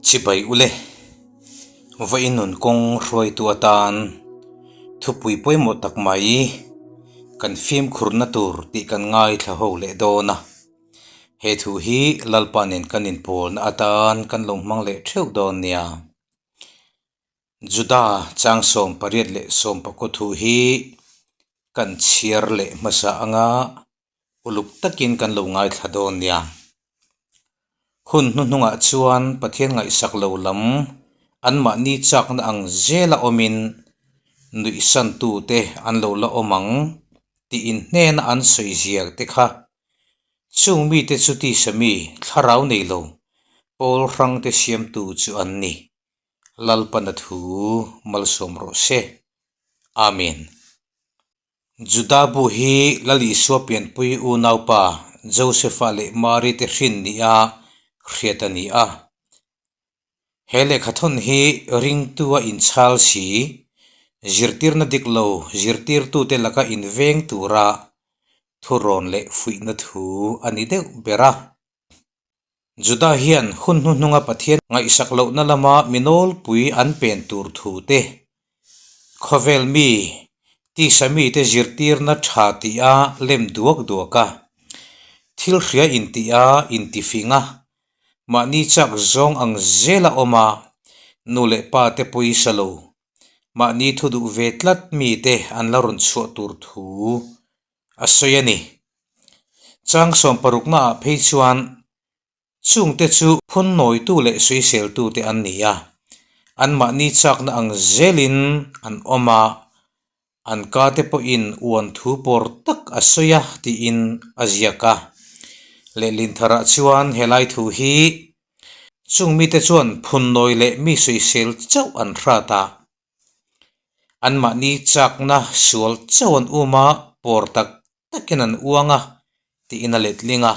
Chibai ule, vawiin nun kawng hruaitu atan thupui pawimawh tak mai kan fimkhurna tur tih kan ngaithla ho leh dawn a. He thu hi Lalpa nen kan inpawlna atan kan lo hmang leh theuh dawn nia. Juda chang 18 leh 19 thu hi kan chhiar leh hmasa anga uluk takin kan lo ngaithla dawn nia. Hun hnuhnungah chuan Pathian ngaihsak lo lam anmahni chakna ang zela awmin nuihsantute an lo la awm ang tih inhnena an sawi zia te kha chung mite chu tisa mi thlarau nei lo pawl hrangte siamtu chu an ni. Lalpana thu malsawm rawh se. Amen. Juda bu hi Lal Isua pianpui unaupa Josefa leh Mari te hrin nia hriat a ni a. He lehkhathawn hi ringtua inchhal si, zirtirna dik lo zirtirtute laka inveng tura thurawn leh fuihna thu a ni deuh ber a. Juda hian hun hnuhnunga Pathian ngaihsak lohna lama mi nawlpui an pen tur thu te, khawvel mi, tisa mite zirtirna tha tia lem duak duak a, thil hria intia intifing a, mahni chak zawng ang zela awm a, nu leh pa te pawisa lo, mahni thu duh ve tlat mite an la rawn chhuah tur thu a sawi a ni. Chang sawmparuknaah phei chuan chungte chu phunnawitu leh sawiseltute an ni a, anmahni chakna ang zelin an awm a, an kate pawhin uan thu pawr tak a sawi a tiin a ziak a. Lehlin tharah chuan helai thu hi chung mite chuan phunnawi leh mi sawisel chauh an hrat a. Anmahni chakna sual chauh an um a, pawr tak takin an uang a tiin a letling a,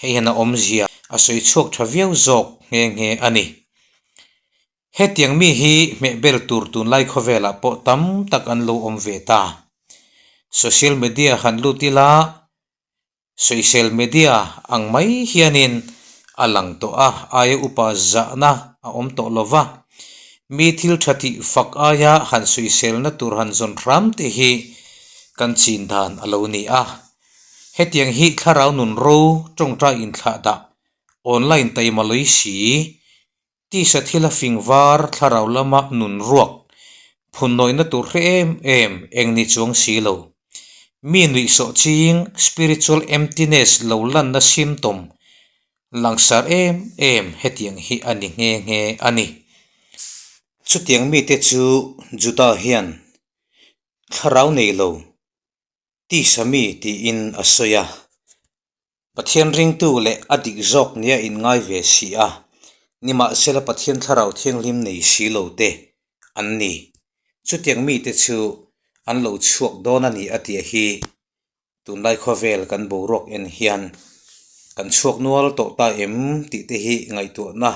hei hian a awmzia a sawi chhuak tha viau zawk nghe nghe a ni. Hetiang mi hi hmehbel tur tunlai khawvelah pawh tam tak an lo awm ve ta. Social media han lut ila Social media ang mai hianin a lang tawh a, aia upa zahna a awm tawh lo va, mi thil tha tih fak aia han sawiselna tur han zawn hram te hi kan chin dan a lo ni a. Hetiang hi thlarau nun ro tawngtai inthlah dah online taima lawih si, tisa thila fing var thlarau lama nun ruak phunnawihna tur hre em em eng ni chuang si lo. Mi nuihsawh ching spiritual emptiness lo lanna symptom langsar em em hetiang hi a ni nghe nghe a ni. Chutiang mite chu Juda hian thlarau nei lo tisa mi tiin a sawi a. Pathian ringtu leh a dik zawk nia inngai ve si a, nimahsela Pathian Thlarau Thianghlim nei si lo te an ni. Chutiang mite chu an lo chhuak dawn a ni a tia hi tunlai khawvel kan boruak en hian kan chhuak nual tawh ta em tih te hi ngaihtuahna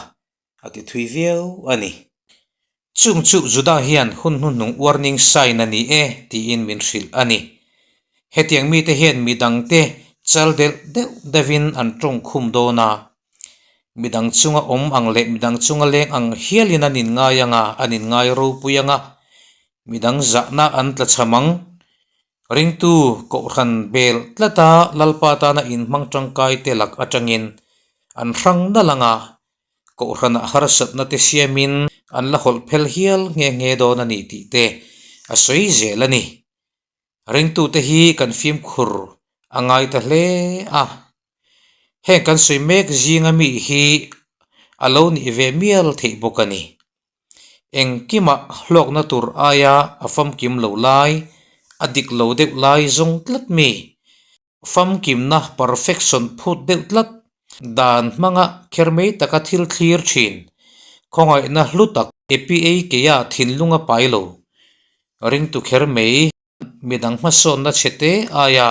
a ti thui viau a ni. Chung chu Juda hian hun hnuhnung warning sign a ni e tiin min hrilh a ni. Hetiang mite hian midangte chal delh deuh deuhin an tawng khum dawn a, midang chunga awm ang leh midang chunga leng ang hialin an inngai ang a, an inngai ropui ang a, midang zahna an tla cham ang. Ringtu Kohhran bel tlata Lalpa tana inhmang tangkai te lak atangin an hrang nalh ang a, Kohhranah harsatna te siamin an la hawlh phel hial nghe nghe dawn a ni tih te a sawi zel a ni. Ringtute hi kan fimkhur a ngai ta hle a, heng kan sawi mek zinga mi hi a lo nih ve mial theih bawk a ni. Engkimah hlawkna tur aia a famkim lo lai, a dik lo deuh lai zawng tlat mi. Famkimna perfection phut deuh tlat dan hmanga kher mai taka thil thlir thin. Khawngaihna hlu tak APA keia thinlung a pai lo. Ringtu kher mai midang hmasawnna chhe te aia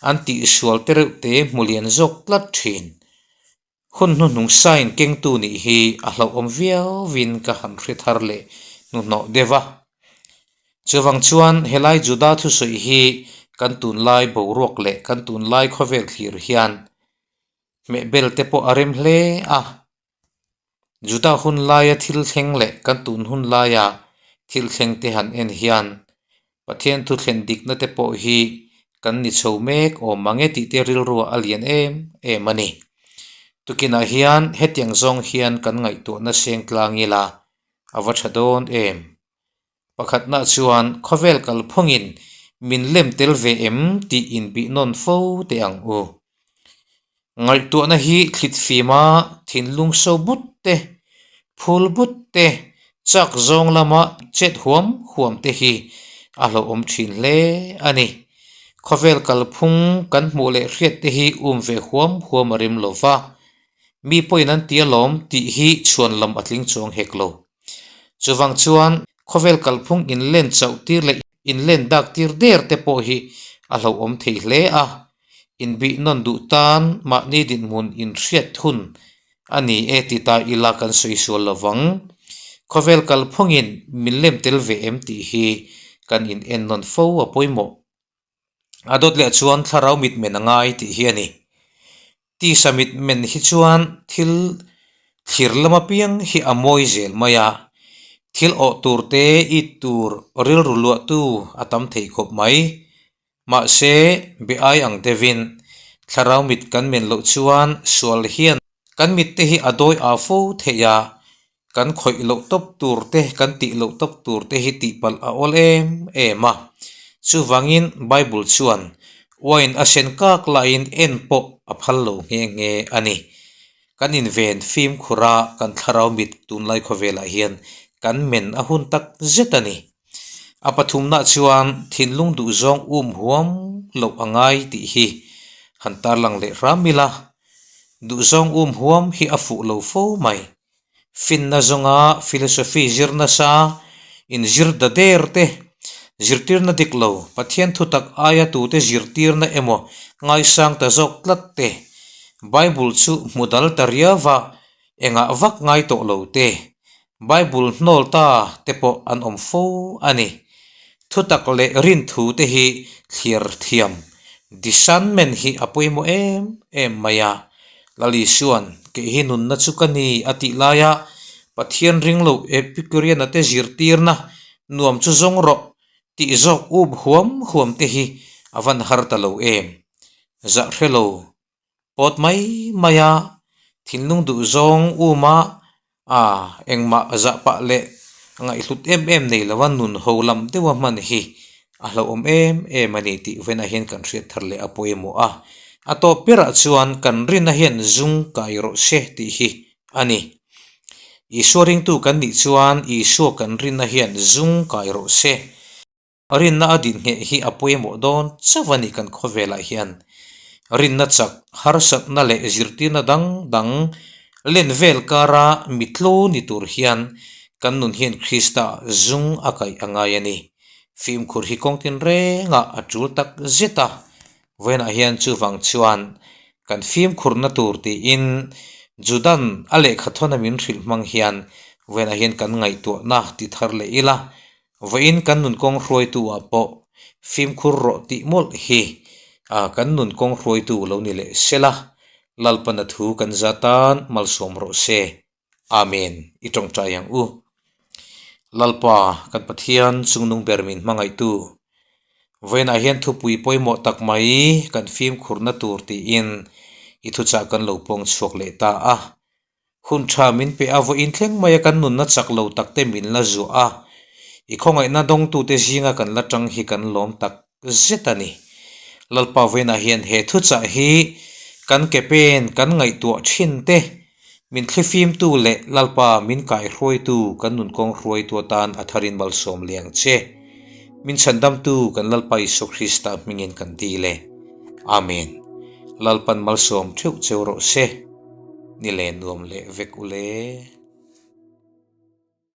an tihsual te reuh te hmu lian zawk tlat thin. Hun hnuhnung sign kengtu nih hi a hlauhawm viauin ka han hre thar leh hnuhnawh deuh a. Chuvang chuan helai Juda thusawi hi kan tunlai boruak leh kan tunlai khawvel thlir hian hmehbel te pawh a rem hle a. Juda hun laia thil thleng leh kan tun hun laia thil thleng te han en hian Pathian thu thlen dikna te pawh hi kan ni chho mek awm mang e tih te rilruah a lian em em a ni. Tukinah hian hetiang zawng hian kan ngaihtuahna seng tlang ila a va tha dawn em? Pakhatna chuan khawvel kalphungin min lem tel ve em tih inbih nawn fo teh ang u. Ngaihtuahna hi thlit fima thinlung so but te, phul but te, chak zawng lama chet huam huam te hi a hlauhawm thin hle a ni. Khawvel kalphung kan hmuh leh hriat te hi um ve huam huam a rim lo va, mi pawhin an ti alawm tih hi chhuan lam a tling chuang hek lo. Chuvang chuan khawvel kalphung inlen chauh tir leh inlen dak tir der te pawh hi a hlauhawm thei hle a, inbih nawn duh tan mahni dinhmun inhriat hun a ni e ti ta ila kan sawi sual lo vang. Khawvel kalphungin min lem tel ve em tih hi kan in en nawn fo a pawimawh. A dawt leh chuan thlarau mitmen a ngai tih hi a ni. Tisa mitmen hi chuan thil thlir lam apiang hi a mawi zel mai a, thil awh tur te it tur rilru luahtu a tam thei khawp mai. Mahse, be ai ang deuhin thlarau mit kan men loh chuan sual hian kan mit te hi a dawi a fo theih a, kan khawih loh tawp tur te, kan tih loh tawp tur te hi tihpalh a awl em em a. Chuvangin Bible chuan wine a sen kak laiin en pawh a phal lo nghe nghe a ni. Kan inven fimkhur a, kan thlarau mit tunlai khawvelah hian kan men a hun tak zet a ni. A pathumna chuan thinlung duhzawng um huam loh a ngai tih hi han tarlang leh hram ila, duhzawng um huam hi a fuh lo fo mai. Finna zawnga philosophy zir nasa, inzir da der te, zirtirna dik lo, Pathian thutak aia tute zirtirna emaw ngaisang ta zawk tlat te, Bible chu hmu dal ta riau a, engah vak ngai tawh lo te, Bible hnawl ta te pawh an awm fo a ni. Thutak leh rinthu te hi thliar thiam, discernment, hi a pawimawh em em mai a. Lal Isua'n, Kei hi nunna chu ka ni a tih laia Pathian ring lo Epicurean-a te zirtirna nuam chu zawng rawh tih zawk up huam huam te hi a van har ta lo em? Zah hre lo Pawt mai mai a, thinlung duh zawng um a, a engmah zah pah leh ngaihhlut em em nei lo a nun ho lam deuh a hman hi a hlauhawm em em a ni tih vawiinah hian kan hriat thar leh a pawimawh a. A tawp berah chuan kan rinna hian zung kai rawh se tih hi a ni. Isua ringtu kan nih chuan Isua kan rinna hian zung kai rawh se. Rinna a din ngheh hi a pawimawh dawn chauh a ni kan khawvelah hian. Rinna chak, harsatna leh zirtirna dang dang len vel kara mitlo ni tur hian kan nun hian Krista zung a kaih a ngai a ni. Fimkhur hi kawng tinrengah a tul tak zet a, vawiinah hian chuvang chuan kan fimkhurna tur tiin Judan a lehkha thawna min hrilh hmang hian vawiinah hian kan ngaihtuahna ti thar leh ila. Vawiin kan nun kawng hruaitu ah pawh fimkhur rawh tih mawlh hi kan nun kawng hruaitu lo ni leh sela, Lalpana thu kan za tan malsawm rawh se. Amen. I tawngtai ang u. Lalpa, kan Pathian chungnung ber min hmangaihtu. Vawiinah hian thupui pawimawh tak mai kan fimkhurna tur tiin i thuchah kan lo pawng chhuak leh ta a. Hun tha min pe a, vawiin thleng maia kan nunna chak lo tak te min la zuah a, i khawngaihna dawngtute zinga kan la tang hi kan lawm tak zet a ni. Lalpa vawiinah hian he thuchah hi kan ke pen kan ngaihtuah thin te, min thlifimtu leh Lalpa min kaihruaitu kan nun kawng hruaitu atan a tharin malsawm liang che. Min chhandamtu kan Lalpa Isua Krista hmingin kan dil e. Amen. Lalpan malsawm theuh cheu rawh se. Ni le nuam leh vek u le.